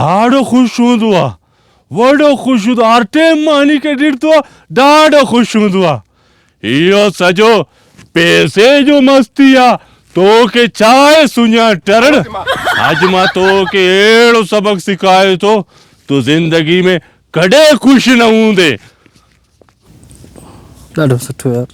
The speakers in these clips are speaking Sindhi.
ڏاڍو خوش هوندو آ وڏو خوش هوندو آ هر ٽيم مان هن کي ڏٺو آ ڏاڍو خوش هوندو آ اهو سڄو پئسي جو مستي آ توکي ڇا آهي سڃاڻ ٽرڙ اڄ مان توکي اهڙو سبق سکايو ٿو تون زندگي ۾ ڪڏهن خوش نه هوندين. ڏاڍو سٺو يار.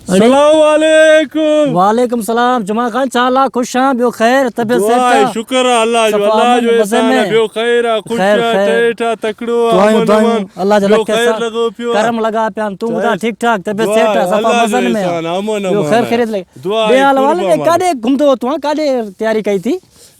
سلام عليڪم. وعليڪم سلام جمعه خان ڇا حال آ خوش آن ٻيو خير طبيعت دعا صحت آهي آ شڪر آ الله جو صفا الله امن جو مزي احسان ۾ آ ٻيو خير آ خوش خير آ خير ٺيٺ آ تڪڙو آ دعايون امن دعايون امان الله جا ٻيو لک خير احسان لڳو پيو آ ڪرم لڳا پيا آهن تون ٻڌا چئي ٺيڪ ٺاڪ طبيعت دعا سيٽ آ آهي صفا الله جو مزن ۾ آ احسان آ امن ٻيو امان خير آ خيريت لڳي دعا ڏي آهي حال احوال قرب ڏي آ مالڪ ڪاڏي گهمندو هو تون ها ڪاڏي تياري ڪئي ٿي.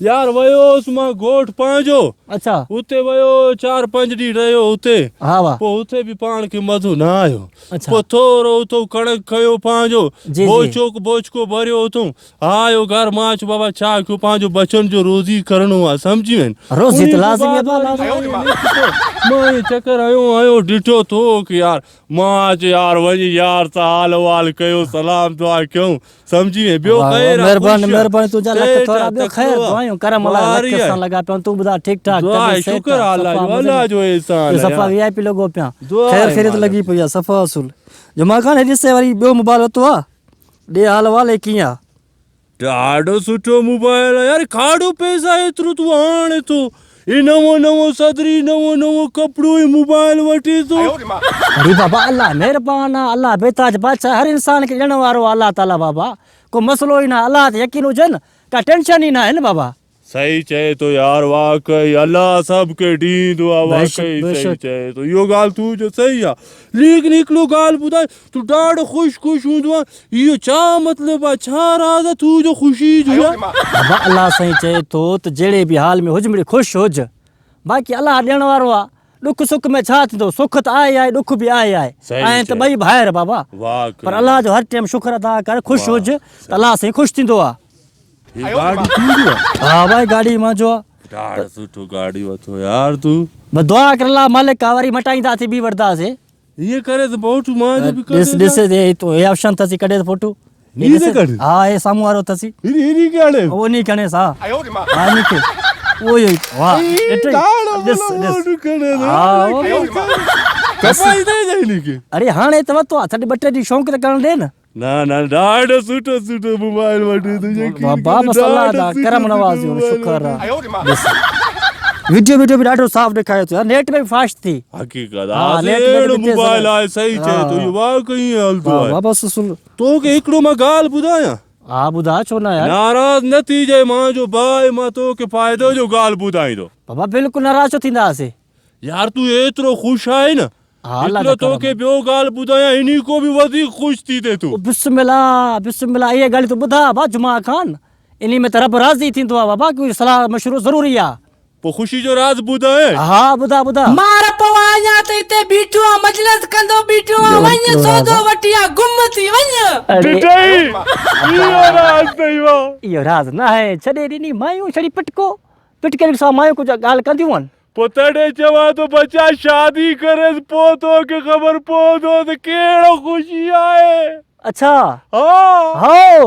يار ويو هوس مان ڳوٺ پنهنجو. اڇا. اتي ويو چار پنج ڏينهن رهيو اتي. ها وا. پوء اتي به پاڻ کي مزو نه آيو. اڇا. پوء ٿورو اتو ڪڻڪ کنيو پنهنجو. جي جي. بوچوڪ بوچڪو ڀريو اتو. آيو گهر مان چيو بابا ڇا ڪيو پنهنجو ٻچن جو روزي ڪرڻو آ سمجهي وين. روزي ته انهي کان لازمي آ بعد بابا وري لازمي. مان ائين نڪتو مان ائين چڪر هنيو هنيو ڏٺو ٿو ڪي يار مان چيو يار وڃي يار سان حال احوال ڪيو سلام دعا ڪيون. سمجهي وئين ٻيو واھ واھ خير آ مهرباني خوش آ مهرباني تنهنجا لک ٺيٺ ٿورا آ ٻيو خير تڪڙو آ دعايون ڪرم الله واري لک آهي سان لڳا پيا تون ٻڌا ٺيڪ ٺاڪ دعا آهي طبيعت سيٽ شڪر آ آ الله صفا جو مزي الله ۾ جو احسان ٻيو آ صفا يار وي آء پي لڳو پيا دعا خير آهي خيريت مالڪ لڳي جي پئي آ صفا اصول جمعه خان هي ڏس وري ٻيو موبائل ورتو آ ڏي حال احوال هي ڪيئن آ. ڏاڍو سٺو موبائل آ يار ڪاڏو پئسا ايترو تون آڻي ٿو هي نئون نئون صدري نئون نئون ڪپڙو ۽ موبائل وٺي ٿو. اڙي بابا الله مهربان آ الله بيتاج بادشاهه هر انسان کي ڏيڻ وارو آ الله تعالي بابا ڪو مسئلو ئي ناهي الله تي يقين هجي نه ڪا ٽينشن ئي ناهي نه بابا. صحيح چئي ٿو يار واقعي الله سڀ کي ڏيندو آ بيشڪ واقعي صحيح بيشڪ. چئي ٿو اهو ڳالهه تون جو صحيح آ ليڪن هڪڙو ڳالهه ٻڌاء تون ڏاڍو خوش خوش هوندو آ اهو ڇا مطلب آ ڇا راز آ تون جو خوشي جو يار. بابا الله سائين چئي ٿو ته جهڙي به حال ۾ هج مڙئي خوش هج باقي الله ڏيڻ وارو آ ڏک سک ۾ ڇا ٿيندو سک ته آهي آهي ڏک به آهي آهي آهن ته ٻئي ڀائر بابا پر الله جو هر ٽيم شڪر ادا ڪر خوش هج ته الله سائين خوش ٿيندو آ. هي گاڏي تنهنجي آ؟ ها ڀائي گاڏي منهنجو آ. ڏاڍو سٺو گاڏي وٺو يار تون. بس دعا ڪر الله مالڪ آ وري مٽائينداسين ٻي وٺنداسين. ائين ڪري ته فوٽو مان جو به ڏس ڏس هي تو هي آپشن اٿسي ڪڍي ته فوٽو. هي ته ڪڍ. ها هي سامهون وارو اٿسي. هي هي کي هڻي. او انهي کي هڻيس ها. ها انهي کي. اهو ئي واه ڏٺئي ڏس ڏس. ها ڪپائي ٿي هن کي. اڙي هاڻي ته ورتو آ ڇڏ ٻه ٽي ڏينهن شونق ته ڪرڻ ڏي نه. نه نه ڏاڍو سٺو سٺو موبائل وٺي ٿو يقين بابا بس الله دا کرم نوازي هو شڪر آ ڏس ويڊيو ويڊيو به ڏاڍو صاف ڏيکاري ٿو يار نيٽ ۾ به فاسٽ ٿي حقيقت آ اهڙو موبائل آهي صحيح چئي ٿو اهو واقعي ائين هلندو آهي بابا سسل توکي هڪڙو مان ڳالهه ٻڌايان ها ٻڌاء ڇو نه يار ناراض نه ٿيجي مان جو ڀاء مان توکي فائدو جو ڳالهه ٻڌائيندو بابا بلڪل ناراض ڇو ٿينداسي يار تون ايترو خوش آهين نه هڪڙو توکي ٻيو ڳالهه ٻڌايان انهي کان به وڌيڪ خوش ٿيندين تون. بسم الله بسم الله اهي ڳالهيون تون ٻڌاء ڀا جمعه خان انهي ۾ ته رب راضي ٿيندو آ بابا ڪيون صلاح مشورو ضروري آ. پوء خوشي جو راز ٻڌايان؟ ها ٻڌاء ٻڌاء. مار پوان اڃا ته هتي بيٺو آن مجلس ڪندو بيٺو آن وڃ سودو وٺي آ گم ٿي وڃ. ڏٺئي اهو راز اٿئي وا. اهو راز ناهي ڇڏي ڏني مايون ڇڙي پٽڪو پٽڪي سان مايون ڪجهه ڳالهه ڪنديون آهن. پوء تڏهن چوان ٿو بچا شادي ڪريس پوء توکي خبر پوندو ته ڪهڙو خوشي آهي. اڇا ها. هائو.